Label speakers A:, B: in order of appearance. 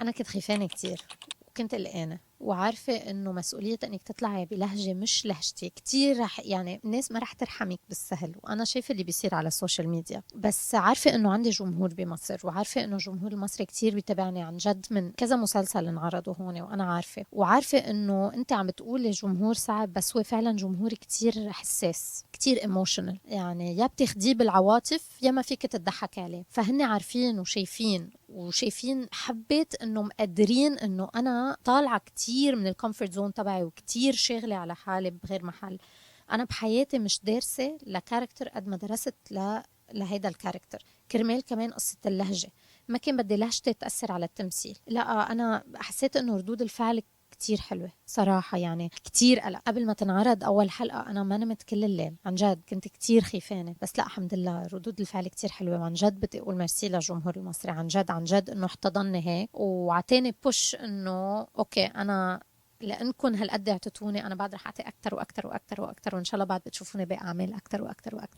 A: انا كنت خيفانه كتير وكنت قلقانة وعارفة انه مسؤولية انك تطلعي بلهجة مش لهجتك كتير رح، يعني الناس ما رح ترحمك بالسهل، وانا شايفة اللي بيصير على ال social media. بس عارفة انه عندي جمهور بمصر، وعارفة انه الجمهور المصري كتير بيتابعني عن جد من كذا مسلسل انعرضوا هون، وانا عارفة، وعارفة انه انت عم بتقولي جمهور صعب، بس هو فعلا جمهور كتير حساس، كتير emotional، يعني يا بتاخديه بالعواطف يا ما فيك تضحك عليه. فهن عارفين وشايفين. حبيت انه مقدرين انه انا طالعه كتير من ال comfort zone تبعي وكتير شاغله على حالي بغير محل. انا بحياتي مش دارسه ل character قد ما درست لهيدا ال character، كرمال كمان قصة اللهجه، ما كان بدي لهجتي تاثر على التمثيل. لا، انا حسيت انه ردود الفعل كتير حلوة صراحة، يعني كتير قلق قبل ما تنعرض أول حلقة، أنا ما نمت كل الليل عن جد، كنت كتير خيفانة، بس لا الحمد لله ردود الفعل كتير حلوة، وعن جد بدي أقول ميرسي للجمهور المصري عن جد عن جد إنه احتضنني هيك وعطاني push إنه okay أنا لأنكم هالقد اعطيتوني أنا بعد رح أعطي أكتر وأكتر وأكتر وأكتر، وإن شاء الله بعد بتشوفوني بأعمال أكتر وأكتر وأكتر.